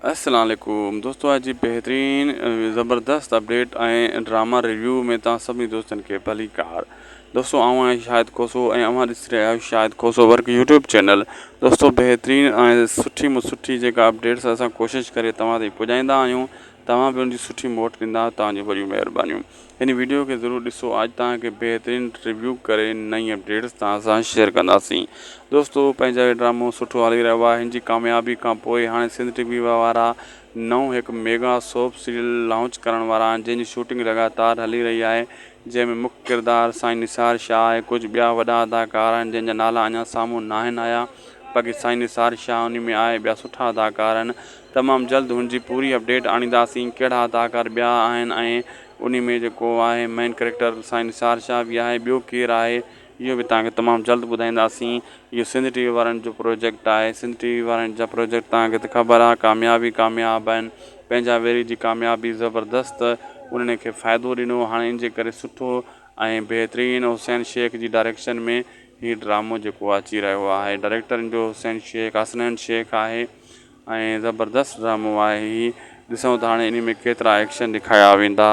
السلام عليڪم دوستو اڄ جي بهترين زبردست اپڊيٽ ۽ ڊراما ريويو ۾ توهان سڀني دوستن کي ڀليڪار دوستو آئون آهيان شاهد کوسو ۽ اوهان ڏسي رهيا آهيو Shahid Khoso work YouTube channel دوستو بهترين ۽ سٺي ۾ سٺي جيڪا اپڊيٽس اسان ڪوشش ڪري توهان تائين پڄائيندا آهيون توهان به ان جي سٺي موٽ ڏيندا توهان جون وڏيون مهربانيون هن ويڊيو کي ضرور ڏسو اڄ توهان کي بهترين ريويو ڪري نئين اپڊيٽس توهان سان شيئر ڪنداسين دوستو پنهنجا هي ڊرامو سٺو هلي رهيو آهي هن جي ڪاميابي کان پوء هاڻي سنڌ ٽي وي وارا نئون هڪ ميگا سوپ سيريل لانچ ڪرڻ وارا آهن جنهن جي شوٽنگ لڳاتار هلي رهي آهي جنهن ۾ مک ڪردار سائين نثار شاهه آهي ڪجهه ٻيا وڏا اداڪار آهن جنهن جا نالا اڃا سامهون ناهن آيا باقي سائين نثار شاهه انهي ۾ آهي ٻيا سٺا اداڪار آهن تمام جلد هن جي پوري اپڊيٽ آڻينداسين ڪهڙا اداڪار ٻيا آهن ۽ انهي ۾ جيڪو آهي مين ڪريڪٽر سائين نثار شاهه به آهي ٻيو ڪير آهي اهو به توهان کي تمام جلد ٻڌائينداسين اهو سنڌ ٽي وي وارن جو پروجيڪٽ آهي سنڌ ٽي وي وارن جا پروجيڪٽ توهان کي ته خبر آهي ڪامياب ئي ڪامياب آهن پنهنجا ويري جي ڪاميابي زبردست انهن کي فائدو ڏنو هاڻي ان جي ڪري سٺو ۽ بهترين حسين شيخ جي ڊائريڪشن ۾ هي ڊرامو جيڪو اچي رهيو آهي ڊائريڪٽر ان جو حسين شيخ حسنين شيخ آهي ۽ زبردست ڊرامو آهي هي ڏسون ته هاڻي انهي ۾ ڪيترا ايڪشن ڏيکايا ويندا.